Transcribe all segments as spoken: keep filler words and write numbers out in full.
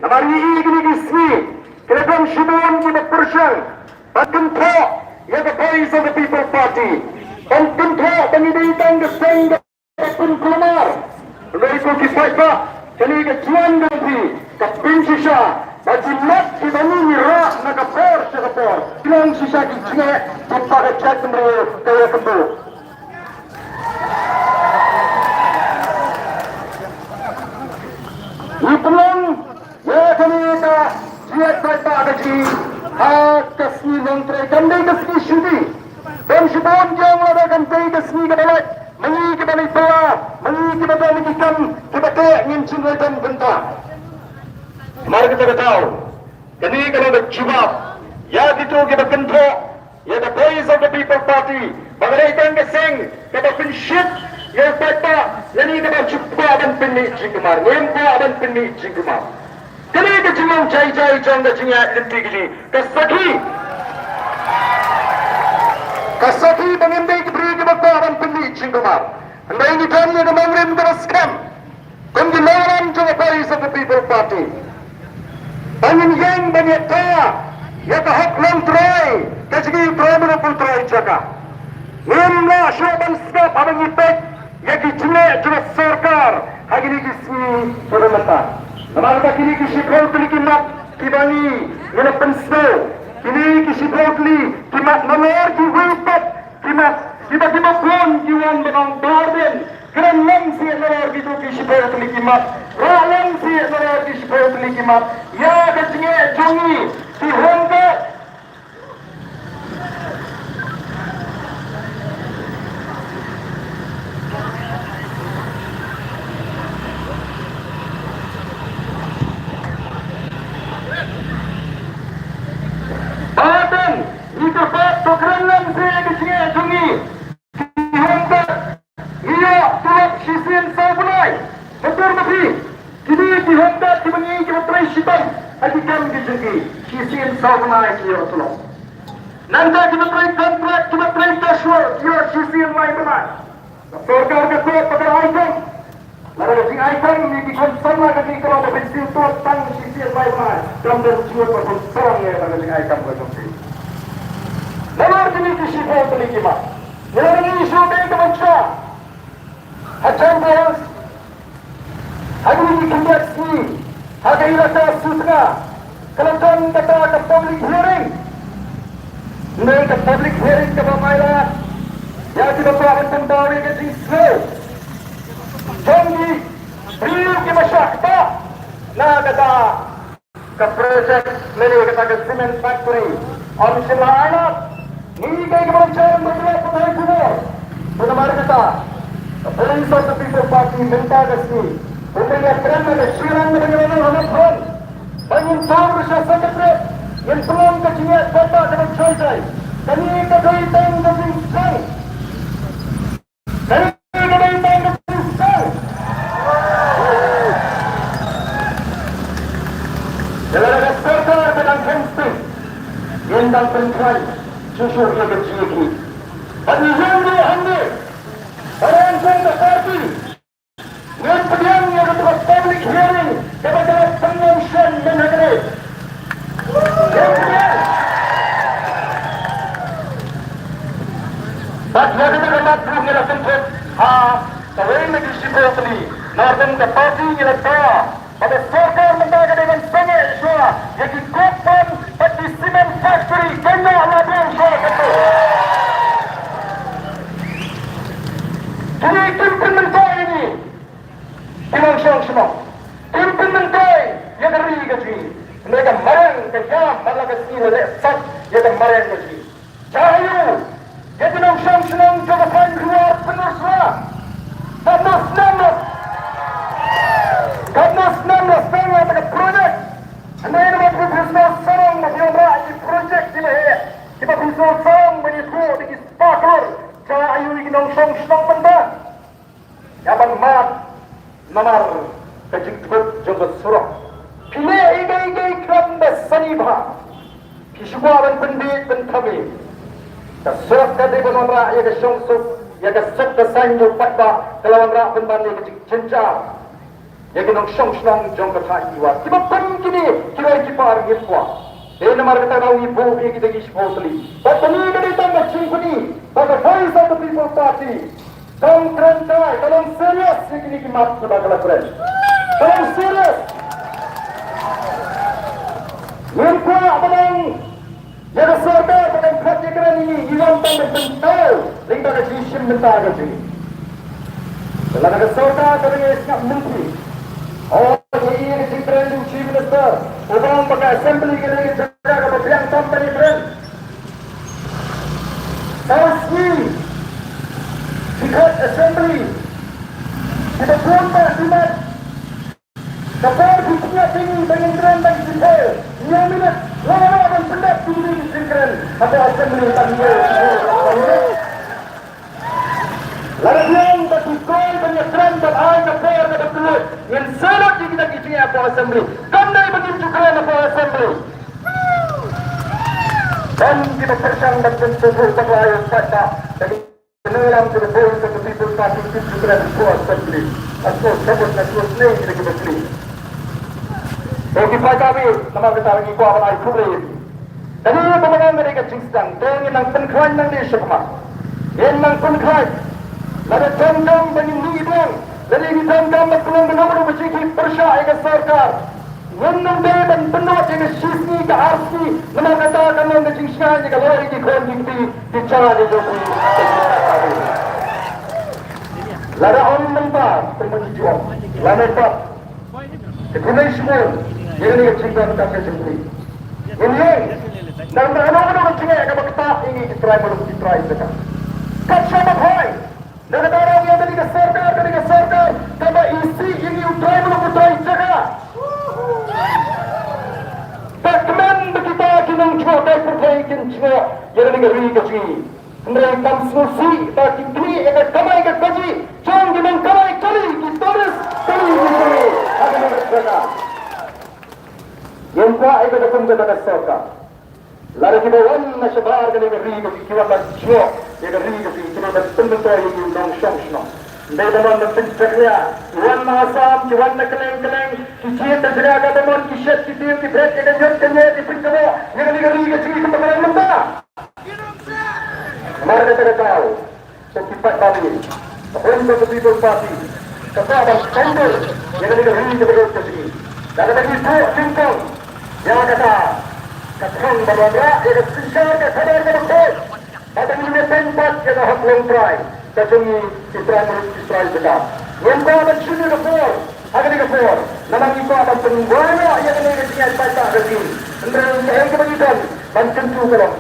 Namar ngi ïohi kine ki sngi ki la don shibun kiba pyrshang ban kynthoh ïa ka Voice of the People Party, ban kynthoh ba ngi dei tang ka seng kaba pynkulmar. Hynrei ko ki paidbah, kane ka jingïaid lynti ka pynshisha ba ki mat kiba ngi rah na ka por sha ka por ki long shisha ki jingeh kiba ka jaitbynriew ka ïakynduh. Ngi pynlong ïa kane ka jingïaid paidbah ka jong ngi ha ka sngi Nongtrai, kam dei ka sngi shuti. Don shibun ki ong lada kam dei ka sngi kaba lait, ma ngi kiba leit bylla, ma ngi kiba don ki kam kiba teh ngin shu leit don bynta. Namar kata ka daw, kane ka long ka jubab ïa kito kiba kynthoh ïa ka Voice of the People Party ba ka dei tang ka seng kaba pynshit ïa u paidbah, ïa ngi kaba shu kwah ban pynmih jingkulmar, ngim kwah ban pynmih jingkulmar. Kane ka jinglong jai jai jong ka jingïaid lynti ka jong ngi ka sakhi, ka sakhi ba ngim dei ki briew kiba kwah ban pynmih jingkulmar. Hynrei ngi don ïa ka nongrim kaba skhem kum ki nongïalam jong ka Voice of the People Party. Ba ngin ïeng ban ïada ïa ka hok longtrai ka jong ngi, u trai mluh u trai jaka. Ngim lah shuh ban sngap haba ngi peit ïa ki jingeh jong ka sorkar ha kine ki sngi kiba mynta. Namar kata kine ki shiphew tylli ki mat kiba ngi, ngi la pynsngew, kine ki shiphew tylli ki mat nalor kiwei pat ki mat kiba, kiba bun ki wan ban ong Bardin, kren lang seh nalor kito ki shiphew tylli ki mat, rah lang seh nalor ki shiphew tylli ki mat ïa ka jingeh jong ngi ki home guard. Bardin, ngi kyrpad to kren lang seh ïa ka jingeh jong ngi. Ngi ïoh tulop shisien saw bnai. Mynta ma phi, kine ki home guard kiba ngi, kiba trei shitom ha ki kam ki jong ki, shisien saw bnai ki ïoh tulop. Nangta kiba trei kontrak, kiba trei casual, ki ïoh shisien lai bnai. Ka sorkar ka kwah ba ka ai kam. Lada ka jingai kam, ngi ki khun samla ka jong ngi ka long ba phin siew tuh tang shisien lai bnai. Kam don jingmut ba phin sarong ïa ka jingai kam ka jong ki. Namar kine ki shiphew tylli ki mat. Ngi la ïohi shuh ba ka mynta ha Jaintia Hills, ha kine ki khyndiat sngi, ha ka elaka Sutnga, ka la don kata ka public hearing. Ngi ka public hearing kaba mailat ïa kiba kwah ban pynpaw ïa ka jingsngew jong ki briew kiba shah kba na kata ka project lane kata ka cement factory. Ym shym la ailad. Ngi ka kiba la jam ba la pathai khubor. Namar kata ka Voice of the People Party mynta ka sngi, kumba ngi la kren ha ka jingïalang kaba ngi la long ha Nathon, ba ngin tur sha Secretariat, ngin pynlong ka jingïaid paidbah kaba jai jai. Kane ka dei tang ka jingsdang. Kane ka dei tang ka jingsdang. Lada ka sorkar ka dang kren sting, ngin dang pynkhlaiñ shuh shuh ïa ka jingïakhih. Bad ngi ïeng ruh hangne, ba dang jong ka party. Ngin pdiang ïa kata ka public hearing kaba ka la pynlong shen mynta ka dei. Ngin pdiang. Bad ïa kata ka mat ruh ngi la kynthup ha kawei na ki shiphew tylli. Namar ba ka party ngi la dawa ba ka sorkar mynta ka dei ban sangeh shuwa ïa ki coke farm bad ki cement factory, kynnoh la biang shuwa kata. Kine kim pynmyntoi ïa ngi ki nongshong shnong. Kim pynmyntoi ïa ka ri ka jong ngi. Hynrei ka mariang ka ïam, bad la ka sngi la leh sat ïa ka mariang ka jong ngi. Sha aïu ïa ki nongshong shnong jong ka thaiñ Hynñiewtrep Pyndorsara? Katno snem la, katno snem la sdang ïa kata ka project? Hynrei namar ba phi sngewsarong ba phi wanrah ïa ki project kiba heh, kiba phi sngewsarong ban ïathuh da ki spakor, sha aïu ïa ki nongshong shnong mynta? Ïa ban mad namar ka jingtbit jong ka surok. Phi leh ei ei ei khlem da sani bha. Phi shu kwah ban pynbieit pynthame. Ka surok ka dei ban wanrah ïa ka shongsuk, ïa ka suk ka saiñ jong u paidbah, ka la wanrah pynban ïa ka jingjynjar. ïa ki nongshong shnong jong ka thaiñ Iwar. Kiba kum kine ki roi ki par ngim kwah. Te namar kata ngi buh ïa kita ki shiphew tylli. Bad kane ka dei tang ka jingkuni ba ka Voice of the People Party kam kren kai, ka long serious ïa kine ki mat kiba ka la kren. Ka long serious. Ngim kwah ba long ïa ka sorkar ba kan khot ïa kren ïa ngi, ngi wan tang ban pynpaw lyngba ka jingshim bynta ka jong ngi. Lada ka sorkar ka dang ïa sngap mynta, oh, ïa ka jingkren jong u Chief Minister, u ong ba ka assembly ka dei ka jaka kaba biang tam ban ïa kren. Saw sngi ki khot assembly, kiba bun ba ki mat. Ka por ki pynïaid ïa ngi ba ngin kren ba ngin pynpaw, hynñiew minit, lada ban pyndep ïa ngi ki jingkren hapoh assembly ba hynñiew minit. Lada biang ba ki call ban ïakren ban ai ka por kaba kylluid, ngin sa lut ïa kita ki jingeh hapoh assembly. Kam dei ba ngin ju kren hapoh assembly. Ban kiba pyrshang ban pynpynpaw bakla ïa u paidbah. Nongïalam jong ka Voice of the People Party, Chief Secretary, Pro Assembly. Ato sabut na sut nei kita kiba kli. Ïa ki paidbah, namar kata ngi kwah ban ai khublei. Kane ka ba nang ka dei ka jingsdang, to ngin nang pynkhlaiñ nangne shakhmat. Ngin nang pynkhlaiñ. Lada donkam ba ngin mih biang, lada ngin donkam ba pynlong kano kano ka jingkit pyrshah ïa ka sorkar. Ngim nang dei ban pynnoh ïa ka shisngi ka arsngi, namar kata kan long ka jingshngaiñ ïa ka lawei ki khun ki kti ki jana ki jong ki. Lada ong mynta, pynmih juh, lada pat. Ka khun ai shibun, ïa kane ka jingdonkam ka jong ki. Ngim ïeng, nang da kano kano ka jingeh kaba ktah ïa ngi ki trai muluk ki trai jaka. Kat shaba phai. Na kata ruh ïa kane ka sorkar, kane ka sorkar kaba isih ïa ngi u trai muluk u trai jaka. Ka kmen ba kita ki nongshong kai pyrthei kin jngoh ïa kane ka ri ka jong ngi. Hynrei kam sngewsih ba ki knieh ïa ka kamai ka kajih jong ki nongkamai kali, ki tourist kali ki jong ngi ha kane ka jaka. Ngim kwah ïa kata kum kata ka sorkar. Lada kiba wan na shabar kane ka ri ka jong ngi ki wan ban jngoh ïa ka ri ka jong ngi, ki wan ban pynmyntoi ïa ki nongshong shnong. Ym dei ban wan ban pynjakhlia, ki wan na Assam, ki wan na kylleng kylleng, ki jied na jaka kaba mon, ki shet ki tiew, ki bret ïa ka ñiut ka ñieh, ki pynkyboh ïa kane ka ri ka jong ngi kumba ka long mynta. Namar kata ka daw, to ki paidbah, ka Voice of the People Party ka kwah ban counter ïa kane ka ri kaba ïeit ka jong ngi. Da kaba ngi buh nyngkong ïa kata ka thong ban wanrah ïa ka synshar ka khadar kaba khuid. Bad ngi ïa pynbeit ïa ka hok longtrai ka jong ngi ki trai muluk ki trai jaka. Ngim kwah ban shim ïa ka por ha kane ka por, namar ngi kwah ban pynwanrah ïa kane ka jingïaid paidbah ka jong ngi. Hynrei kaei kaba ngi don ban kyntu ka long,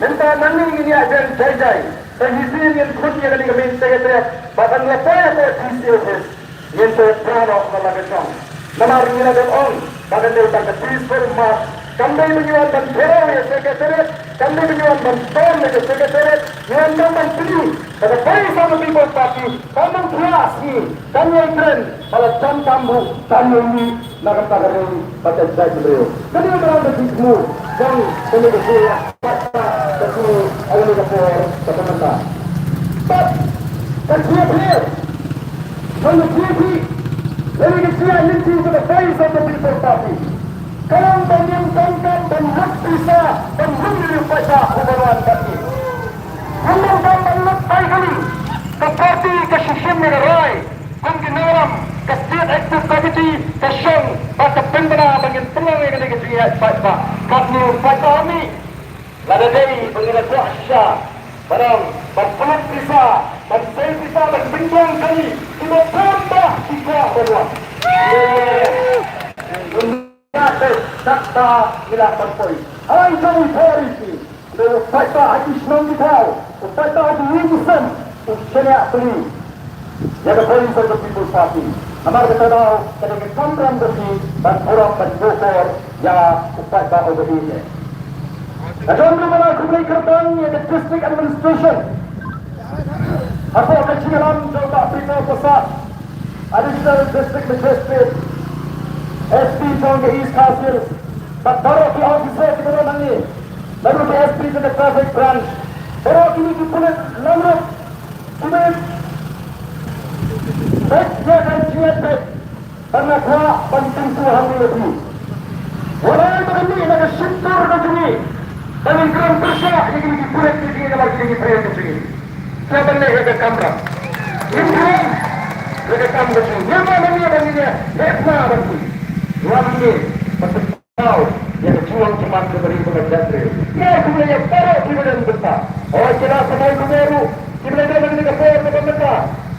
mynta nangne ngin ïaid biang jai jai, sa shisien ngin khun ïa kane ka main secretariat ba kan la poi hapoh D C office. Ngin sa ïa pra noh na la ka jong. Namar ngi la dep ong ba kan dei tang ka peaceful march. Kam dei ba ngi wan ban pynroi ïa secretariat, kam dei ba ngi wan ban storm ïa ka secretariat, ngi wan tang ban pyni ba ka Voice of the People Party kam nang thiah sngi, kam ïai kren ba la jan tam buh, kam ïai mih na kata ka ri ba ka jaitbynriew. Kane ka dei ka jingthmu jong kane ka jingïaid paidbah ka jong ngi ha kane ka por kaba mynta. Bad ka jingïapher jong ka G O P, lane ka jingïaid lynti jong ka Voice of the People Party, ka long ba ngim donkam ban lut pisa ban lum ïa u paidbah uba wan bad ngi. Ngim donkam ban lut ai kali. Ka party ka shu shim ïa ka rai kum ki nongïalam, ka State Executive Committee ka shong bad ka pynbna ba ngin pynlong ïa kane ka jingïaid paidbah. Katne u paidbah u mih. Lada dei ba ngi la kwah shisha ban ong ban pynlut pisa, ban sei pisa, ban pynbiang kali, kiba bun bah ki kwah ban wan. Ïa, ïa, ïa. Ïa, ïa, ïa. Kata ngi lah ban poi. Ai jong i pori ki. Te u paidbah ha ki shnong ki thaw, u paidbah ha ki ïing ki sem, u shaniah pli ïa ka Voice of the People Party. Namar kata daw ka dei ka kamram ka jong ngi ban burom ban buh bor ïa u paidbah uba ïeit. Nga don ruh ban ai khublei kyrpang ïa ka District Administration hapoh ka jingïalam jong u Bah Peter Passah, Additional District Magistrate, S P jong ka East Khasi Hills, bad baroh ki officer kiba don hangne, naduh ka S P jong ka Traffic Branch, baroh kine ki pulit langrup kiba peit ïa ka jingïaid peit. Ban ïa kwah ban kyntu hangne ïa phi. Wat ai ba kan mih na ka shyntur ka jong ngi ban ngin kren pyrshah ïa kine ki pulit ka jong ngi namar kine ki briew ka jong ngi. Te ban leh ïa ka kamram. Ngin kren ïa ka kam ka jong ngi. Ïa ba ngi, ïa ba ngi, ïa ba ngi ban phi. Ïa ba ngi ban pynpaw ïa ka jinglong jingman ka ri bad ka jaitbynriew. Ïa kumne ïa baroh kiba don bynta. Hooid, ki la samoi kumne ruh kiba la don ha kane ka por kaba mynta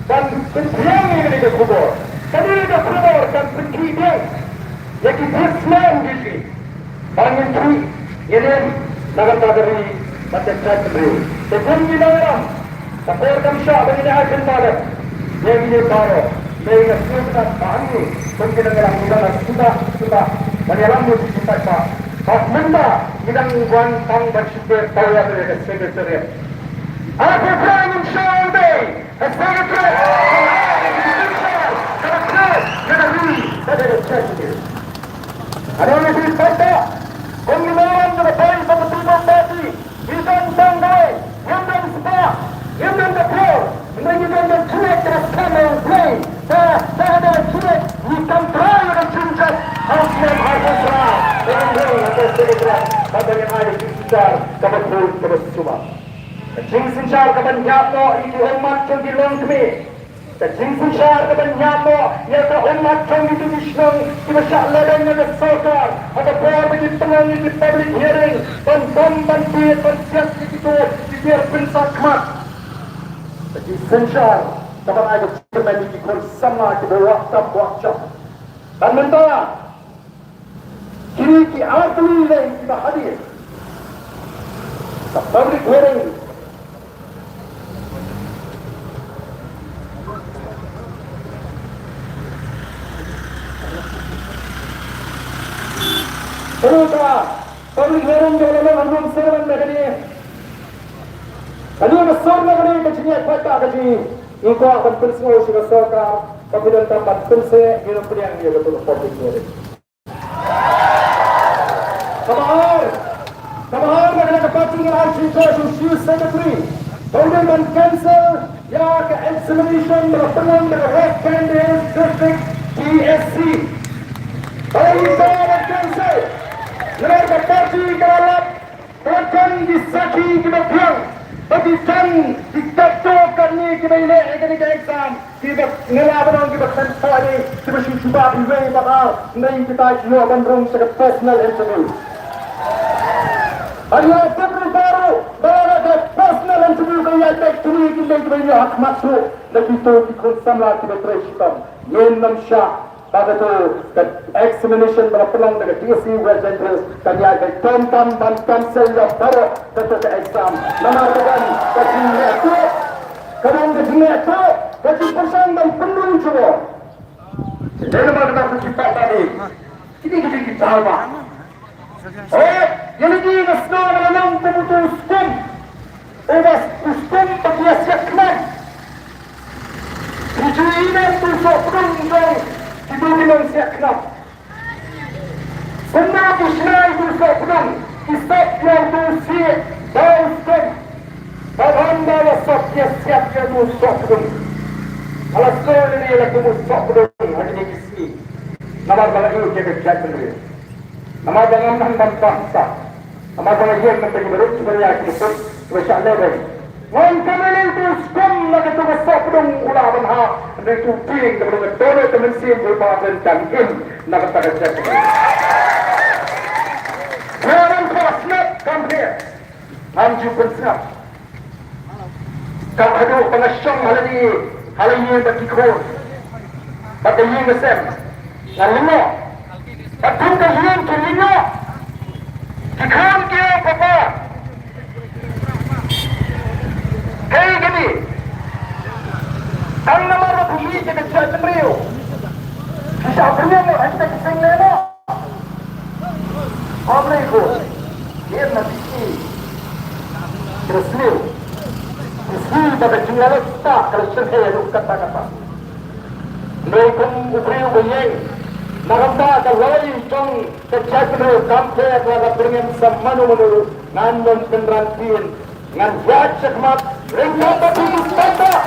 ban pynbiang ïa kane ka khubor. Kane ka khubor kan pynkhih biang ïa ki businessman ki shi. Ba ngin khih ïa lade na ka bynta ka ri bad ka jaitbynriew. Te kum ki nongïalam, ka por kam shah ba ngin ai bynta ïa kine baroh. Te nga sngewtynnat ba hangne kum ki nongïalam ngi dang sngewbha sngewbha ban ïalam ïa ki paidbah. Bad mynta ngi dang wan tang ban shu kyntait ïa ka Secretariat. Hato phi ngin shong dei? Ka Secretariat. Ka ri ka dei ka Secretariat. Ano ngi phi paidbah, kum ngi nongwan jong ka Voice of the People Party, ngi don tang kawei, ngim don spah, ngim don ka por, hynrei ngi don ka jingngeit kaba skhem ha U Blei. Te da kata ka jingngeit ngi kam trai ïa ka jingngeit ha u Siem Arphew Sara, ba ngin rung ha ka Secretariat, bad ba ngin ai ka jingsynshar kaba khuid kaba sumar. Ka jingsynshar kaban ïap noh ïa ki ummat jong ki longkmie. Ka jingsynshar kaban ïap noh ïa ka ummat jong kito ki shnong kiba shah lehbeiñ ïa ka sorkar ha ka por ba ki pynlong ïa ki public hearing ban bam ban bieit ban siat ïa kito ki tiar pynshah khmat. Ka jingsynshar kaban ai ka jingkyrmen ïa ki khun samla kiba wad tam wad jam. Bad mynta kine ki artylli lei kiba hadien ka public hearing. Ka public hearing kaba la long ha Lumshnong na kane. Kane ka sor na kane ka jingïaid paidbah ka jong ngi, ngi kwah ban pynsngew sha ka sorkar ba phi don tam ban pynsngew, ngi don pdiang ïa ka public hearing. Kaba ar, kaba ar na kane ka party ngi ai shisha sha u Chief Secretary ba u dei ban cancel ïa ka examination ba la pynlong da ka West Jaintia Hills District D S C. Ba la ïa ban cancel namar ka party ka la lap ba la don ki sakhi kiba biang, ba ki don ki katto katne kiba ïaleh ïa kane ka exam. Kiba ngi la ba dang kiba kren poi, kiba shu jubab iwei pa ar, hynrei kita ki ïoh ban rung sha ka personal interview. Bad ngi la tip ruh baroh ba la ka personal interview ka ïaid beit kine ki dei kiba ïoh ha khmat shuh na kito ki khun samla kiba trei shitom. Ngin ym shah ba kato ka examination ba la pynlong da ka D S C West Jaintia Hills kan ïaid beit, khlem tam ban cancel ïa baroh kato ka exam. Namar ka don ka jingïathuh, ka don ka jingïathuh, ka jingpyrshang ban pynrung jubor. Te namar kata ka jingpyrshang kine ki jingkitay ba. Oh, ïa lade nga sngewbha ban ong kum uto u skum. Uba u skum ba ki ïa siat khnam. Ki ju ïa ïa uto u sohpdung jong kito ki nongsiat khnam. Kumno ki shna ïa uto u sohpdung, ki sop ïa uto u siat ba u skum. Ba ban ba la sop ïa siat ïa uto u sohpdung. Nga la sngew lade la kum u sohpdung ha kine ki sngi. Namar ba la ïoh ïa ka jaitbynriew. Namar ba ngam nang ban pang sah. Namar ba nga ïeng na ka baroh kiba ïa ki suk kiba shah lehbeiñ. Nga ong kam lei uto u skum na kato ka sohpdung u lah ban hap, hynrei uto u dieng kaba long ka dohnud ka mynsiem jong u Bah Ardent kan im na kata ka jaka. Nga nang kwah sngap kam pher. Ngam ju pynsngap. Kat haduh ba nga shong ha lade, ha la ïing bad ki khun, bad ka ïing ka sem, nga lyngngoh. Bad kum ka ïing ki lyngngoh, ki khun ki ong, "Papa, kaei kane? Tang namar ba phi mih na ka jaitbynriew, phi shah pynïap noh ha kita ki seng lehnoh?" Ym lei ko, ïa na phi, phi sniew. Phi sniew ba ka jinglaitluid ka la shyrkhei haduh katta katta. Hynrei kum u briew ba ïeng na ka bynta ka lawei jong ka jaitbynriew, kam pher la ka pyrshang sa mano mano ruh, ngan ym kynran ktien, ngan ïaid shakhmat ryngkat bad phi ki paidbah.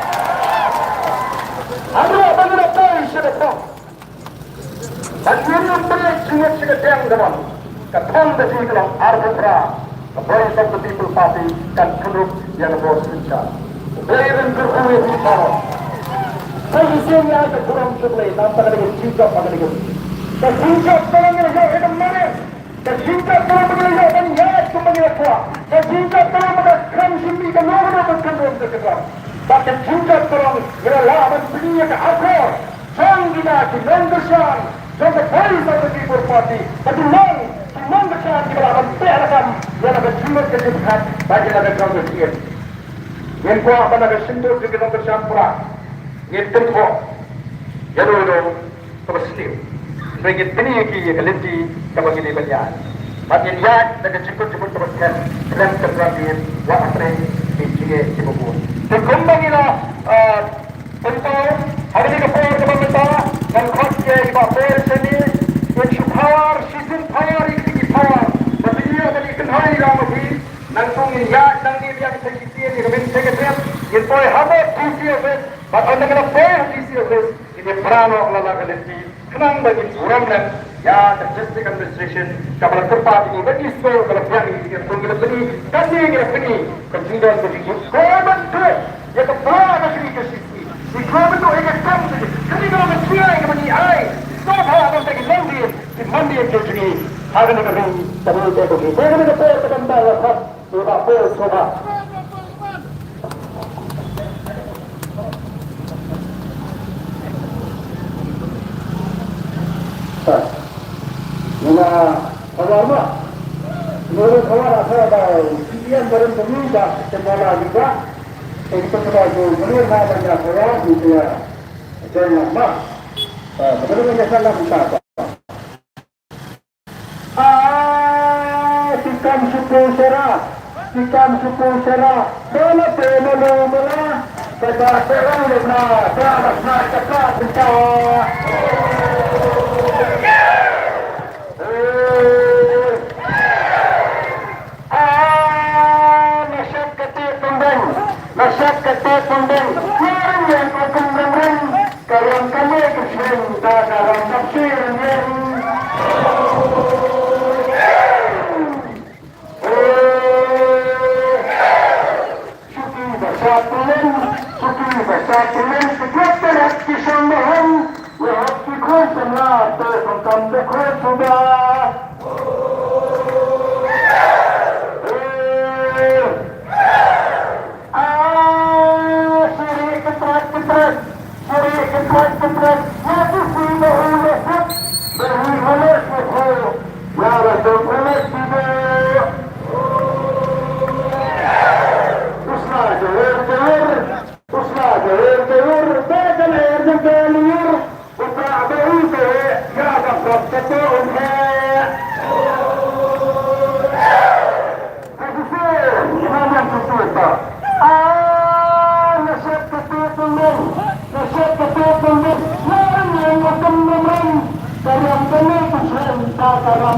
Hynrei ba ngi la poi sha ka thong. Bad ïa u Blei jingmut jingïadei ka mon. Ka thong ka jong ka long arphew phra. Ka Voice of the People Party kan kynrup ïa ka bor synshar. U Blei un kyrkhu ïa phi baroh. Sa shisien ïa ka burom sha U Blei namar kata ka jingjop ha kane ka sngi. Ka jingjop ka long ïa ka mane. Ka jingjop ka long ba ngi la ïoh ban ïaid kumba ngi la kwah. Ka jingjop ka long ba ka kham shym bi kano kano ban kynrum ka jingkwah. Bad ka jingjop ka long ngi la lah ban pyni ïa ka akor jong kita ki nongkyrshan jong ka Voice of the People Party ba ki long ki nongkyrshan kiba lah ban pynlong ïa la ka jingmut ka jingpyrkhat bad ïa la ka jong ka jingim. Ngin kwah ba na ka shyntur jong ki nongkyrshan Prah ngin kynthoh ïa uno uno kaba sniew. Hynrei ngin pyni ïa ki ïa ka lynti kaba ngi dei ban ïaid. Bad ngin ïaid da ka jingkut jingmut kaba skhem khlem ka jingïaid wat hapdeng ki jingeh kiba bun. Te kumba ngi la, ah, pynpaw ha kane ka por kaba mynta, ngan khot ïa i Bah Paul Seni, in shu power, shu shu power, i kti ki power. Ba pynïoh ba ngi kynhoi ïa ma phi, nangta ngin ïaid nangne biang sa shisien ïa ka mynsiem ka trep, ngin poi ha bad D C office, bad ynda ngi la poi ha D C office, ngin ïa pra noh la la ka lynti. Khnang ba ngin burom lem ïa ka District Administration kaba la kyrpad ïa ngi, ba ngi sngew ba la biang ïa ngi, ngi la pyni, kane ngi la pyni ka jingdon ka jingkit. Ko ban klet ïa ka ba ka jingkit ka shisngi. Ngi ko ban ïa ka kam ka jingkit. Kane ka long ka jingkit kaba ngi ai. Ko ba ka jingkit long di, di man di ka jingkit. Ha kane ka ri, kane ka ri, kane ka por ka ban ba la khot. Shuwa, shuwa. Ngi la khawar ma. Ngi la khawar asa ba C P M barim kami ba temala juga. Kita kena tu melihat apa yang khawar juga. Jangan ma. Betul ni salam kita. Ah, tikam suku sera, tikam suku sera, bala pe malu bala, kata sera lena, kata sera kata benda. Eh. Ah, nasib kata pembeng, nasib kata pembeng, yang yang kau pembeng. Ka rong kane ka sien da ka rong ka sien yen. Suki ba sat pulin, suki ba sat pulin, suki ba sat pulin, suki ba sat pulin, suki ba sat pulin. Ah, suri kepret kepret, suri kepret kepret, ya tu si bahu leset, bahu leset, ya rasul leset. Usna jawir jawir, usna jawir jawir, badan air jawir. Uta ba u te ya ka pop ka to um he. Ka tu se, ina yang tu se ta. Ah, nasib ka tu tu men, nasib ka tu tu men. Yang yang utam tu men. Ka yang tu men tu sen ta ka ram.